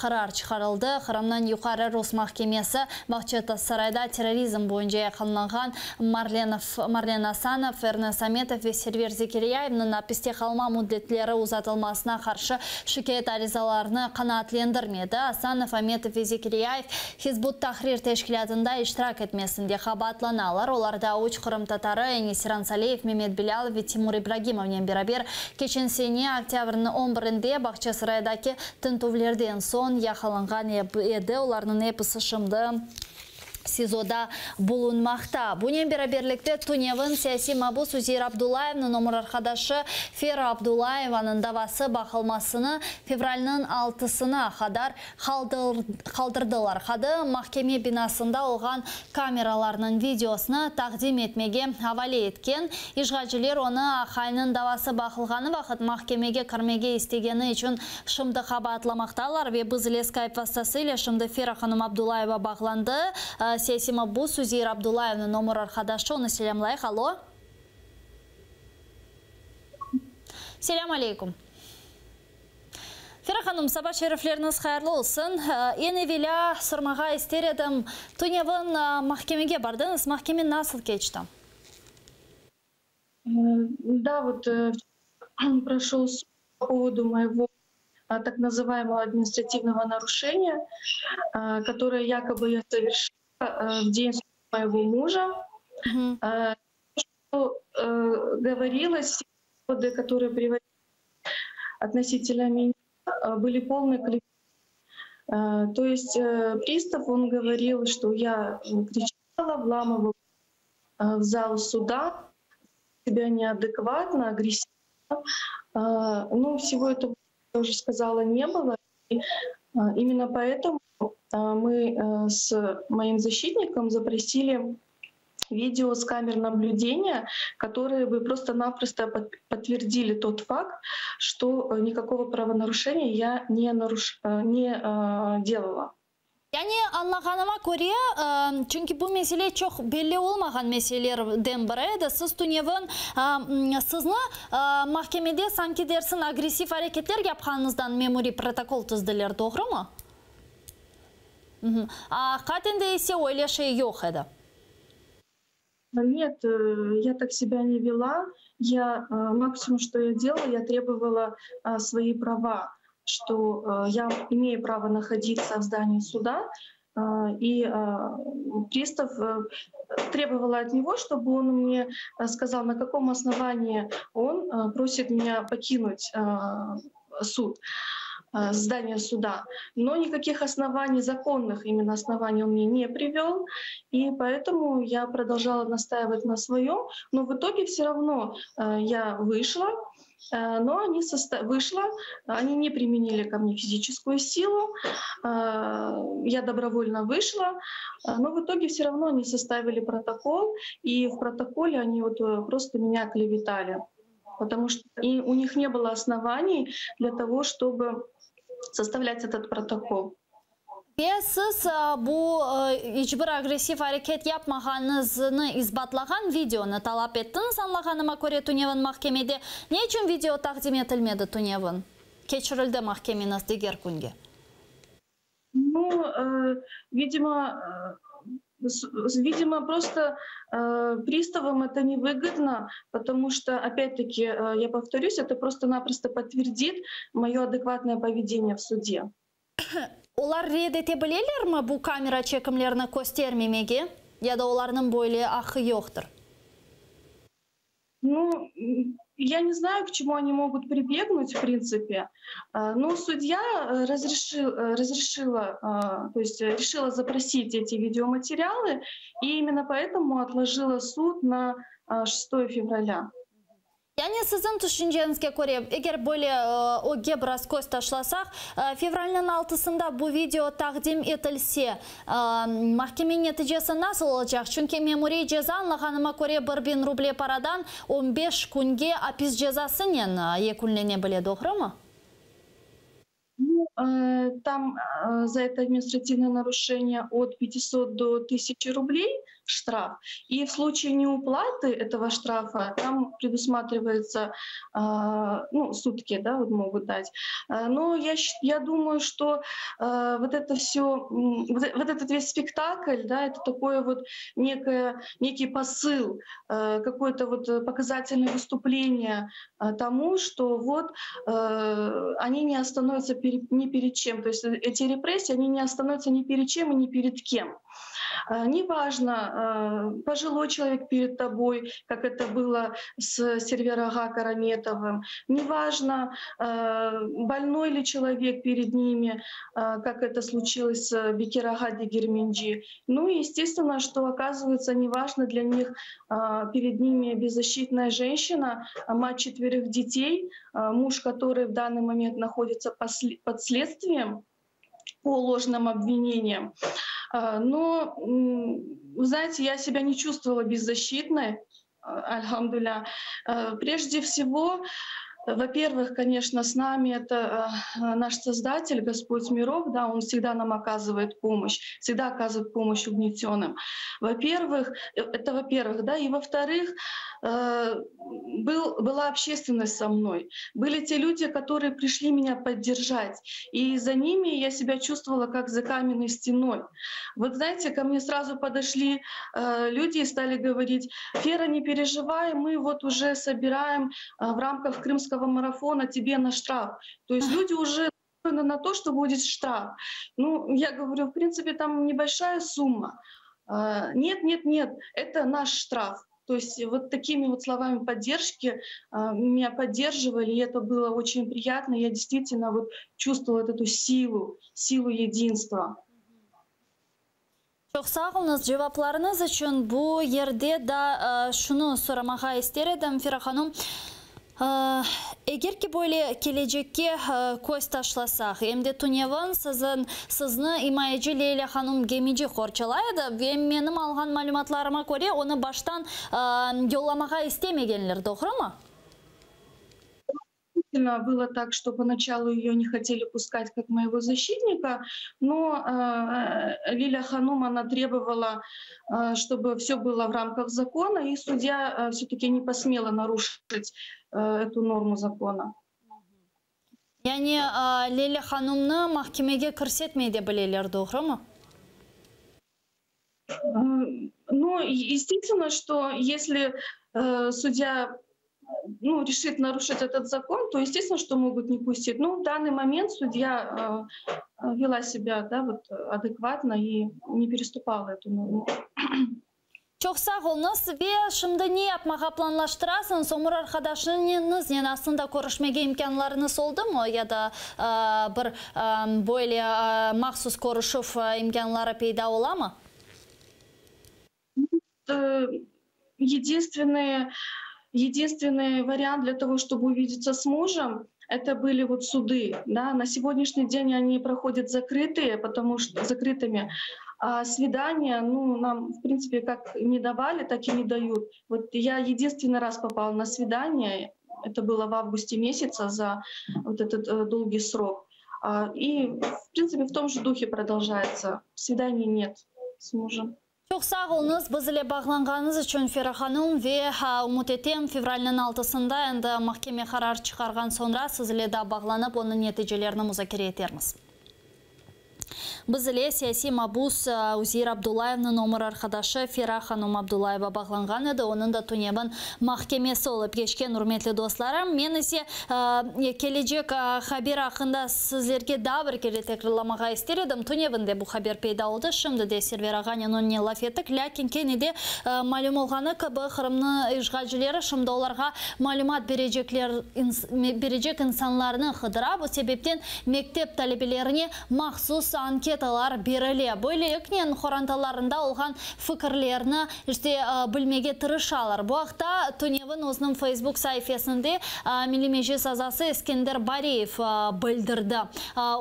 qarar çıqarıldı. Qırımnıñ Yuqarı rus mahkemesi Bağçasarayda terrorizm boyunca yaqalanğan Marlen Asanov, Ernes Ametov ve Server Zekeriyayevniñ apiste qalma müddetleri uzatılmasına qarşı şikâyet arizalarını qanaatlendirmedi. Asanov, Ametov ve Zekeriyayev Hizb ut-Tahrir teşkilâtında iştirak etmesinde qabaatlanalar. Olar daa üç qırımtatarı, Enis Ransaliyev, Memet Bilâlov ve Timur İbragimovnen beraber keçen sene oktâbrniñ on birinde Bağçasaraydaki tintüvlerden soñ yaqalanğan edi. Olarnıñ episi şimdi SİZOda bulunmaqta. Bunen beraberlikte tünevin siyasiy mabus Üzeir Abdullayevniñ ömür arqadaşı Fera Abdullayevanıñ davası baqılmasını fevralniñ altısına qadar qaldırdılar. Qadı, mahkeme binasında olğan kameralarnıñ videosını taqdim etmege avale etken. İşğalciler onı aqayınıñ davası baqılğanı vaqıt mahkemege kirmege istegeni içün şimdi qabaatlamaqtalar ve biz ile Skype vastası ile şimdi Fera hanım Abdullayeva bağlandı. Siyasiy mabus Üzeir Abdullayevniñ ömür arqadaşı, onı selâmlayıq. Alo. Selâm aleykum. Fera hanım, saba şerifleriñiz hayırlı olsun. Eñ evelâ sormağa ister edim, tünevin mahkemege bardıñız, mahkeme nasıl keçti? Да, вот прошел суд по поводу моего так называемого административного нарушения, которое якобы я совершила в день моего мужа. Что говорилось, доводы, которые приводили относительно меня, были полны клеветы. То есть пристав, он говорил, что я кричала, вламывала в зал суда, себя неадекватно, агрессивно. Ну, всего этого, я уже сказала, не было. И именно поэтому мы с моим защитником запросили видео с камер наблюдения, которые бы просто-напросто подтвердили тот факт, что никакого правонарушения я не, наруш... не делала. Yani añlağanıma köre, çünki bu mesele çoq belli olmağan meselelerden biri edi. Siz tünevin sizni mahkemede sanki dersiñ agressiv areketler yapqanıñızdan memuriy protokol tizdiler, doğrumı? Aqiqaten de ise öyle şey yoq edi. Нет, я так себя не вела. Я максимум, что я делала, я требовала свои права, что я имею право находиться в здании суда, и пристав требовала от него, чтобы он мне сказал, на каком основании он просит меня покинуть суд, здание суда. Но никаких оснований, законных именно оснований он мне не привел, и поэтому я продолжала настаивать на своем, но в итоге все равно я вышла, но они состо... вышла, они не применили ко мне физическую силу, я добровольно вышла, но в итоге все равно они составили протокол, и в протоколе они вот просто меня клеветали, потому что и у них не было оснований для того, чтобы составлять этот протокол. Ve siz bu iç bir agressiv areket yapmağanıñıznı isbatlağan videonı talap ettiñiz añlağanıma köre tünevin mahkemede. Ne içün video taqdim etilmedi tünevin? Keçirildi mahkemeñiz diger künge. Ну, видимо, видимо, просто приставам это невыгодно, потому что, опять-таки, я повторюсь, это просто-напросто подтвердит мое адекватное поведение в суде. Olar red ete bilelermi bu kamera çekimlerini köstermemege ya da olarnıñ böyle aqqı yoqtır? Ну, я не знаю, к чему они могут прибегнуть, в принципе. Но судья разрешил, разрешила, то есть решила запросить эти видеоматериалы, и именно поэтому отложила суд на 6 февраля. Yani siziñ tüşünceñizge köre, eger böyle ögge biraz köz taşlasaq, fevralniñ altısında bu video taqdim etilse, mahkeme neticesi nasıl olacaq? Çünki memuriy ceza añlağanıma köre 1000 ruble paradan 15 künge apis cezasınen yekünlene bile, doğrumı? Ну, там за это административное нарушение от 500 до 1000 рублей штраф. И в случае неуплаты этого штрафа там предусматривается, ну, сутки, да, вот могут дать. Но я думаю, что вот это все, вот, вот этот весь спектакль, да, это такое вот некое, некий посыл, какое-то вот показательное выступление тому, что вот они не остановятся ни перед чем. То есть эти репрессии, они не остановятся ни перед чем и ни перед кем. Неважно, пожилой человек перед тобой, как это было с Сервер ağa Караметовым, неважно, больной ли человек перед ними, как это случилось с Бекир ağa Дегерменджи. Ну и естественно, что оказывается неважно для них, перед ними беззащитная женщина, мать четверых детей, муж, который в данный момент находится под следствием по ложным обвинениям. Но, вы знаете, я себя не чувствовала беззащитной, альхамдулилля. Прежде всего, во-первых, конечно, с нами это наш Создатель, Господь миров, да, Он всегда нам оказывает помощь, всегда оказывает помощь угнетенным. Во-первых, это во-первых, да, и во-вторых, был, была общественность со мной, были те люди, которые пришли меня поддержать, и за ними я себя чувствовала как за каменной стеной. Вот знаете, ко мне сразу подошли люди и стали говорить: «Фера, не переживай, мы вот уже собираем в рамках крымского марафона тебе на штраф». То есть люди уже на то, что будет штраф. Ну, я говорю, в принципе, там небольшая сумма. Нет, нет, нет, это наш штраф. То есть вот такими вот словами поддержки меня поддерживали, и это было очень приятно. Я действительно вот чувствовала вот эту силу, силу единства. Çoq sağ oluñız cevaplarıñız içün. Bu yerde de şunı soramağa ister edim, Fera hanım. Eger ki böyle kelecekke köz taşlasaq, em de tünevin siziñ, sizni imayeci Leyla hanum Gemici qorçalay edi ve menim alğan malümatlarıma köre, onı baştan yollamağa istemegenler, doğrumı? Было так, что поначалу ее не хотели пускать как моего защитника, но Лиля Ханум, она требовала, чтобы все было в рамках закона, и судья все-таки не посмела нарушить эту норму закона. Yani Leyla Hanumnı mahkemege kirsetmey de bileler, doğrumı? Ну, естественно, что если судья ну, решит нарушить этот закон, то, естественно, что могут не пустить. Ну, в данный момент судья вела себя да, вот, адекватно и не переступала эту норму. Çoq sağ oluñız. Ve şimdi ne yapmağa planlaştırasıñız? Ömür arqadaşıñıznen aslında körüşmege imkânlarıñız oldumı? Ya da bir böyle mahsus körüşüv imkânları peyda olamı? Единственный, единственный вариант для того, чтобы увидеться с мужем, это были вот суды. Да? На сегодняшний день они проходят закрытые, потому что закрытыми. А свидания, ну, нам, в принципе, как не давали, так и не дают. Вот я единственный раз попала на свидание, это было в августе месяца за вот этот долгий срок. И, в принципе, в том же духе продолжается. Свиданий нет с мужем. Çoq sağ oluñız biz ile bağlanğanıñız içün Fera hanım ve ümüt etem fevralniñ altısında endi mahkeme qarar çıqarğan soñra siz ile daa bağlanıp onıñ neticelerini muzakere etermiz. Biz ile siyasiy mabus Uzeir Abdullayevniñ ömür arqadaşı Fera hanım Abdullayeva bağlanğan edi. Onıñ da tünevin mahkemesi olıp keçken, ürmetli dostlarım. Men ise kelecek haber aqqında sizlerge daa bir kere tekrarlamağa ister edim. Tünevin de bu haber peyda oldı. Şimdi de Server ağanen onıñnen laf ettik. Lâkin kene de malüm olğanı kibi, Qırımnıñ işğalcileri şimdi olarğa malümat berecekler, berecek insanlarnı qıdıra. Bu sebepten mektep talebelerine mahsus anketalar berile. Böyleliknen, qorantalarında olğan fikirlerni, işte, bilmege tırışalar. Bu aqta tünevin özüniñ Facebook saifesinde Milliy Meclis azası Eskender Bariyev bildirdi.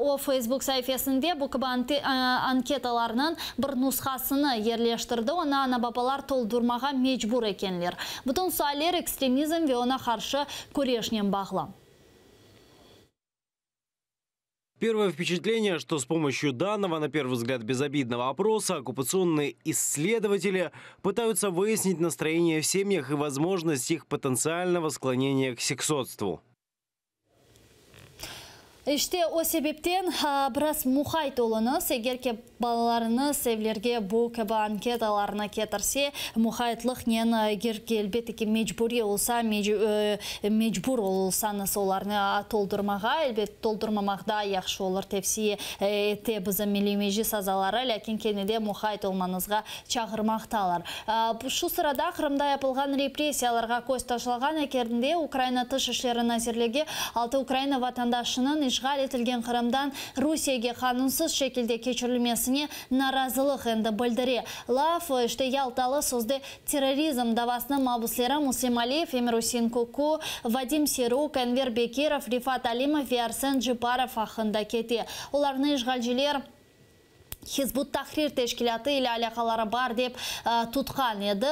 O, Facebook saifesinde bu kibi anketalarnıñ bir nushasını yerleştirdi, onı ana-babalar toldurmağa mecbur ekenler. Bütün sualler ekstremizm ve oña qarşı küreşnen bağlı. Первое впечатление, что с помощью данного, на первый взгляд, безобидного опроса оккупационные исследователи пытаются выяснить настроение в семьях и возможность их потенциального склонения к сексотству. İşte o sebepten biraz muqayt oluñız, eger ki balalarıñız evlerge bu kibi anketalarnı ketirse, muqaytlıqnen, eger ki elbette ki mecburiy olsa, mecbur olsañız olarnı toldurmağa, elbet toldurmamaq daa yahşı olur, tevsiye ete bizim Milliy Meclis azaları, lâkin kene de muqayt olmañızğa çağırmaqtalar. Şu sırada Qırımda yapılğan repressiyalarğa köz taşlağan ekende Ukraina Tış işleri nazirligi altı Ukraina vatandaşınıñ işğal etilgen Qırımdan Rusiyege qanunsız şekilde keçirilmesine narazılıq endi bildire. Laf, işte, Yaltalı sözde terrorizm davasınıñ mabüsleri Muslim Aliyev, Emir-Usein Kuku, Vadim Siruk, Enver Bekirov, Refat Alimov ve Arsen Ceparov aqqında kete. Olarnı işğalciler Hizb ut-Tahrir teşkilâtı ile alâqaları bar dep tutqan edi.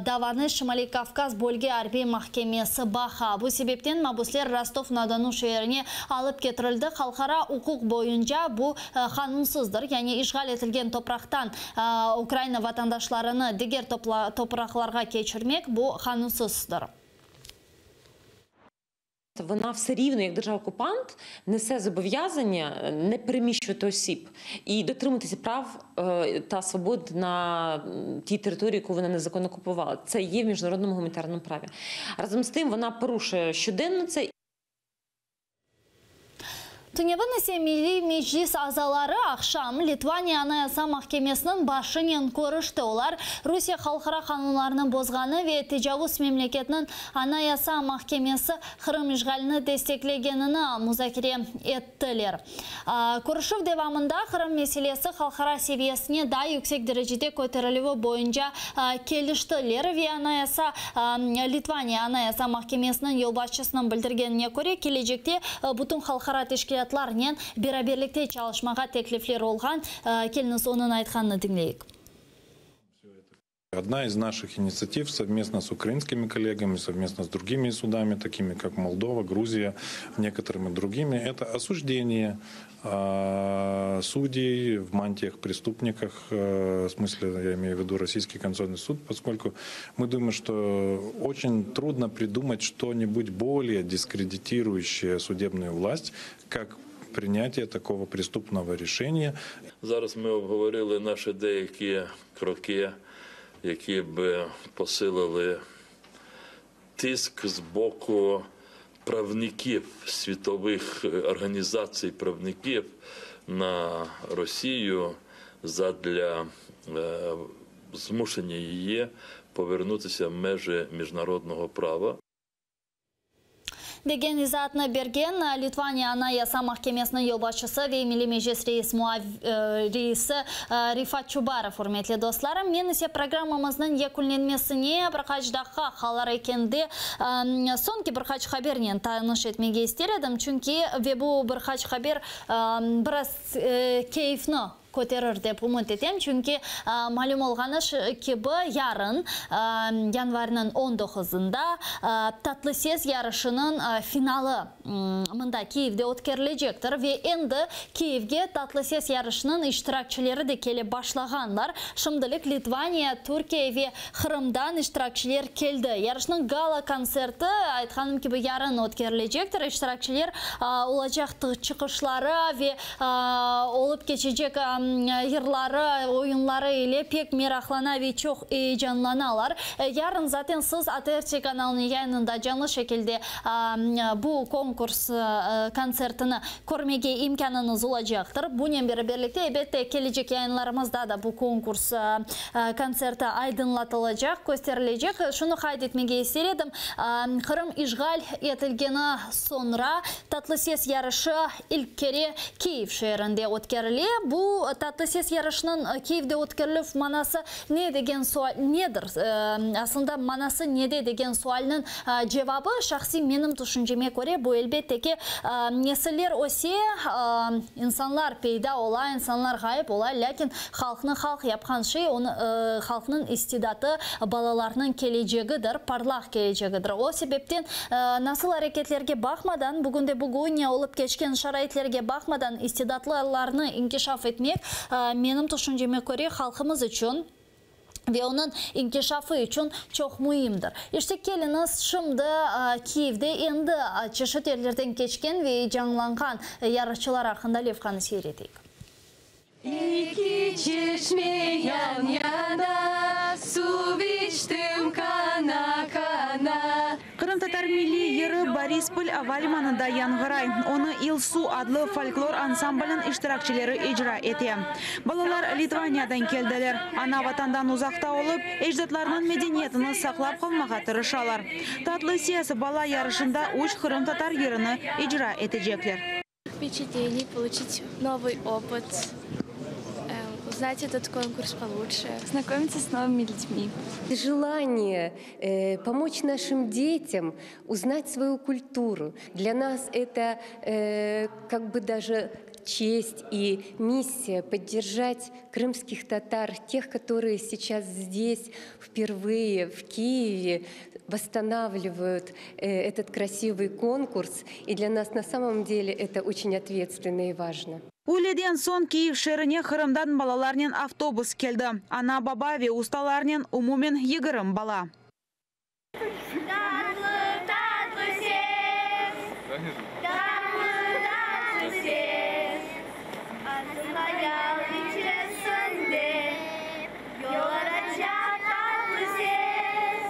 Davanı Şimaliy Kavkaz bölge arbiy mahkemesi baqa. Bu sebepten mabüsler Rostov-na-Donu şeerine alıp ketirildi. Halqara uquq boyunca bu qanunsızdır, yani işğal etilgen topraqtan Ukraina vatandaşlarını diger topraqlarğa keçirmek, bu qanunsızdır. Вона все рівно, як держава-окупант, несе зобов'язання не переміщувати осіб і дотримуватися прав та свобод на тій території, яку вона незаконно окупувала. Це є в міжнародному гуманітарному праві. Разом з тим, вона порушує щоденно це. Tünevin ise Milliy Meclis azaları aqşam Litvaniya Anayasa mahkemesiniñ başınen körüşti. Olar Rusiye halqara qanunlarını bozğanı ve tecavuz memleketiniñ Anayasa mahkemesi Qırım işğalini desteklegenini muzakere ettiler. Körüşüv devamında Qırım meselesi halqara seviyesine daa yüksek derecede köterilüvi boyunca keliştiler ve Anayasa Litvaniya Anayasa mahkemesiniñ yolbaşçısınıñ bildirgenine köre, kelecekte bütün halqara teşkilâtlarnen beraberlikte çalışmağa teklifler olğan. Keliñiz, onıñ aytqanını diñleyik. Одна из наших инициатив совместно с украинскими коллегами, совместно с другими судами, такими как Молдова, Грузия, некоторыми другими, это осуждение э, судей в мантиях преступниках, э, в смысле, я имею в виду Российский конституционный суд, поскольку мы думаем, что очень трудно придумать что-нибудь более дискредитирующее судебную власть, как принятие такого преступного решения. Зараз ми обговорили наші деякі кроки, які б посилили тиск з боку правників, світових організацій правників на Росію задля е, змушення її повернутися в межі міжнародного права. Degen izaatnı bergen Litvaniya Anayasa mahkemesiniñ yolbaşçısı ve Milliy Meclis reis reisi Refat Çubarov, ürmetli dostlarım. Men ise programmamıznıñ yekünlenmesine bir qaç daqqa qalar ekende soñki bir qaç habernen tanış etmege ister edim, çünki ve bu bir qaç haber biraz keyfni köterir dep ümüt etem, çünki malüm olğanı kibi, yarın, yanvarniñ on doquzında, Tatlı ses yarışınıñ finalı mında, Kiyevde ötkerilecektir ve endi Kiyevge Tatlı ses yarışınıñ iştirakçileri de kelip başlağanlar. Şimdilik Litvaniya, Türkiye ve Qırımdan iştirakçiler keldi. Yarışnıñ gala-kontserti, aytqanım kibi, yarın ötkerilecektir. İştirakçiler olacaq çıqışları ve Olıp keçecek yırları, oyunları ile pek meraqlana ve çoq eyecanlanalar. Yarın zaten siz ATR telekanalınıñ yayınında canlı şekilde bu konkurs kontsertini körmege imkânıñız olacaqtır. Bunen beraberlikte, elbette, kelecek yayınlarımızda da bu konkurs kontserti aydınlatılacaq, kösterilecek. Şunı qayd etmege ister edim, Qırım işğal etilgeni soñra Tatlı ses yarışı ilk kere Kiyev şeerinde ötkerile. Bu Tatlı ses yarışınıñ Kiyevde ötkerilüv manası ne degen sual nedir? Aslında manası nede degen sualniñ cevabı, şahsiy menim tüşünceme köre, bu elbette ki, nesiller öse, insanlar peyda ola, insanlar ğayıp ola, lâkin halqnı halq yapqan şey, onı halqnıñ istidatı, balalarnıñ kelecegidir, parlaq kelecegidir. O sebepten Nasıl areketlerge baqmadan, bugünde-bugün olıp keçken şaraitlerge baqmadan istidatlılarnı inkişaf etmek, menim tüşünceme köre, halqımız içün ve onıñ inkişafı içün çoq müimdir. İşte, keliñiz, şimdi Kiyevde endi çeşit yerlerden keçken ve eyecanlanğan yarışçılar aqqında levhanı seyir eteyik. Eki çeşme yan-yana, Suv içtim qana-qana. Qırımtatar milliy yırı Borispol ava limanında yañğıray. Onı İlsu adlı folklor ansamblniñ iştirakçileri icra ete. Balalar Litvaniyadan keldiler. Ana Vatandan uzaqta olıp, ecdatlarınıñ medeniyetini saqlap qalmağa tırışalar. Tatlı ses bala yarışında üç qırımtatar yırını icra etecekler. Vpeçatleniy, poluçit novıy opıt, uznat etot konkurs poluçşe. Znakomitsya s novımi lüdmi. Jelaniye pomoç našim detyam uznat svoyu kulturu. Dlâ nas eto kak bı daje çest i missiya podderjat krımskih tatar, teh, kotorıye seyças zdes vpervıye v Kiyeve vosstanavlivayut etot krasivıy konkurs, i dlâ nas na samom dele eto oçen otvetstvenno i vajno. Üyleden soñ Kiyev şeerine Qırımdan balalarnen avtobus keldi. Ana-baba ve ustalarnen umumen 20 bala. Tatlı, tatlı ses, tatlı, tatlı ses, Asıl hayal içerisinde yol aracaq tatlı ses.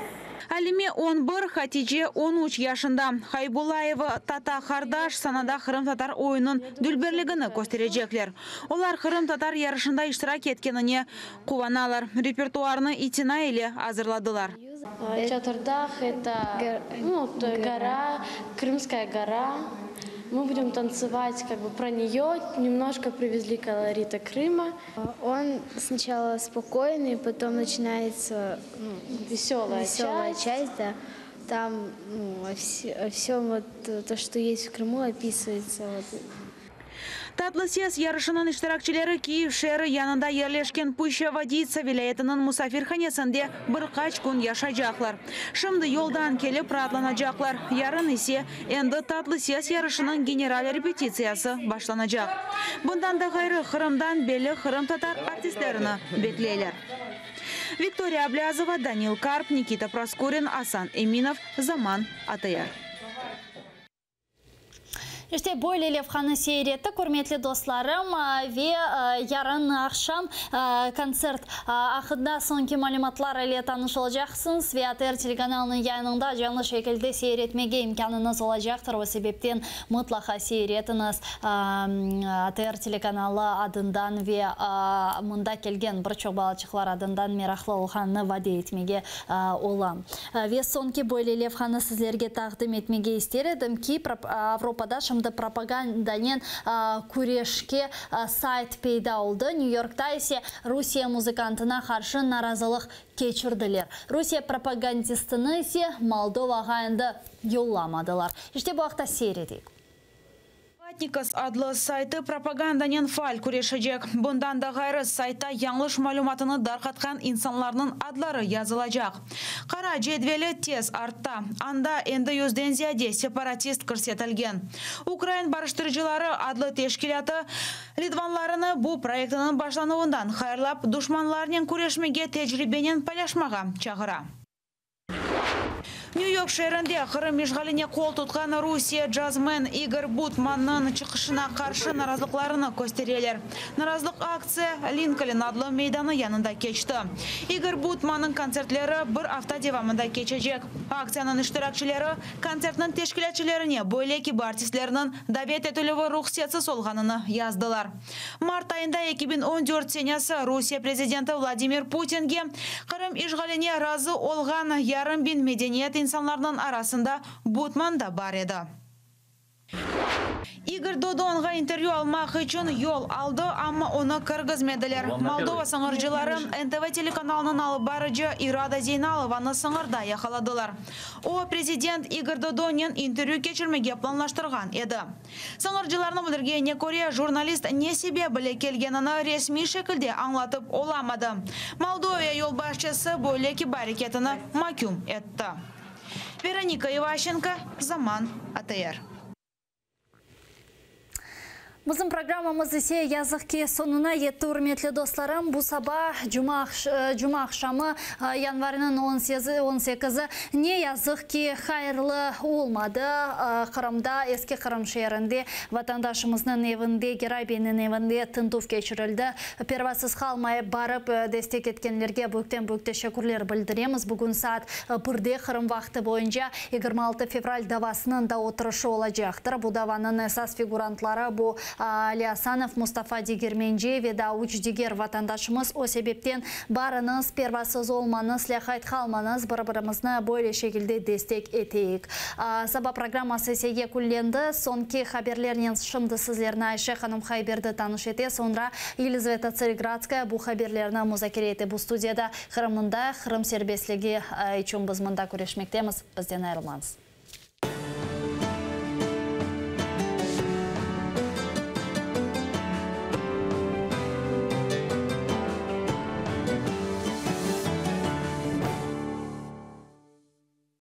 Alime on. 11, Hatice on üç yaşında. Haybullayeva tata-qardaş sanada qırımtatar oyunınıñ dülberligini kösterecekler. Olar qırımtatar yarışında iştirak etkenine quvanalar. Repertuarnı itina ile azırladılar. Çatırdağ это, ну, гора, Крымская гора. Мы будем танцевать как бы про нее, немножко привезли колорита Крыма. Он сначала спокойный, потом начинается, ну, веселая, веселая часть. Часть, да. Там, ну, о, о всем вот то, что есть в Крыму, описывается. Вот. Tatlı ses yarışınıñ iştirakçileri Kiyev şeeri yanında yerleşken Puşça Voditsa vilâyetiniñ musafirhanesinde bir qaç kün yaşaycaqlar. Şimdi yoldan kelip raatlanacaqlar. Yarın ise endi Tatlı ses yarışınıñ general repetitsiyası başlanacaq. Bundan da ğayrı Qırımdan belli qırımtatar artistlerini bekleyler. Viktoriya Ablâzova, Danil Karp, Nikita Proskurin, Asan Eminov, Zaman, ATR. İşte böyle levhanı seyir ettik, ürmetli dostlarım, ve yarın aqşam kontsert aqqında soñki malümatlar ile tanış olacaqsıñız ve ATR telekanalınıñ yayınında canlı şekilde seyir etmege imkânıñız olacaqtır. O sebepten mıtlaqa seyir etiñiz ATR telekanalı adından ve mında kelgen bir çoq balaçıqlar adından meraqlı olğanını vade etmege olam. Ve soñki böyle levhanı sizlerge taqdim etmege ister edim ki, Avropada şimdi propagandanen küreşke sayt peyda oldı. Nyu-Yorkta ise Rusiye muzıkantına qarşı narazılıq keçirdiler. Rusiye propagandistini ise Moldovağa endi yollamadılar. İşte bu aqta seyir eteyik. Vatnikas adlı saytı propagandanen faal küreşecek. Bundan da ğayrı saytta yañlış malümatını darqatqan insanlarnıñ adları yazılacaq. Qara cedveli tez artta. Anda endi yüzden ziyade separatist kirsetilgen. Ukrain barıştırıcıları adlı teşkilâtı litvanlarını bu proyektiniñ başlanuvından hayırlap, duşmanlarnen küreşmege tecribenen paylaşmağa çağıra. Nyu-York şeerinde Qırım işğaline qol tutqan Rusiye cazmen İgor Butmannıñ çıqışına qarşı narazılıqlarını köstereler. Narazılıq aktsiya Linkoln adlı meydanı yanında keçti. İgor Butmannıñ kontsertleri bir afta devamında keçecek. Aktsiyanıñ iştirakçileri kontsertniñ teşkilâtçılarına böyle kibi artistlerniñ davet etilüvi ruhsetsiz olğanını yazdılar. Mart ayında 2014 senesi Rusiye prezidenti Vladimir Putinge Qırım işğaline razı olğan yarım biñ medeniyet insanlarınıñ arasında Butman da bar edi. İgor Dodonğa intervyu almaq içün yol aldı, amma onı kirgizmediler. Moldova sıñırcıları NTV telekanalınıñ alıp barıcı İrada Zeynalovanı sıñırda yaqaladılar. O, prezident İgor Dodonnen intervyu keçirmege planlaştırğan edi. Sıñırcılarnıñ bildirgenine köre, jurnalist ne sebep ile kelgenini resmiy şekilde añlatıp olamadı. Moldoviya yolbaşçısı böyle kibi areketini maküm etti. Veronika İvaşenko, Zaman, ATR. Bizim programmamız ise yazıq ki soñuna yetti, ürmetli dostlarım. Bu saba cuma, cuma aqşamı yanvarniñ 18-i ne yazıq ki hayırlı olmadı. Qırımda, Eski Qırım şeerinde vatandaşımıznıñ evinde, Geray beyniñ evinde tintüv keçirildi. Pervasız qalmayıp barıp destek etkenlerge büyükten büyük teşekkürler bildiremiz. Bugün saat 1-de Qırım vaqtı boyunca 26 fevral davasınıñ da oturışı olacaqtır. Bu davanıñ esas figurantları bu Ali Asanov, Mustafa Degermenci ve daa üç diger vatandaşımız. O sebepten barıñız, pervasız olmañız, lâqayt qalmañız, bir-birimizni böyle şekilde destek eteyik. Saba programması ise yekünlendi. Soñki haberlernen şimdi sizlerni Ayşe hanım Hayberdi tanış ete, soñra Yelizaveta Tsaregradskaya bu haberlerni muzakere ete. Bu studiyada Qırımında Qırım serbestligi içün biz mında küreşmektemiz. Bizden ayırılmañız.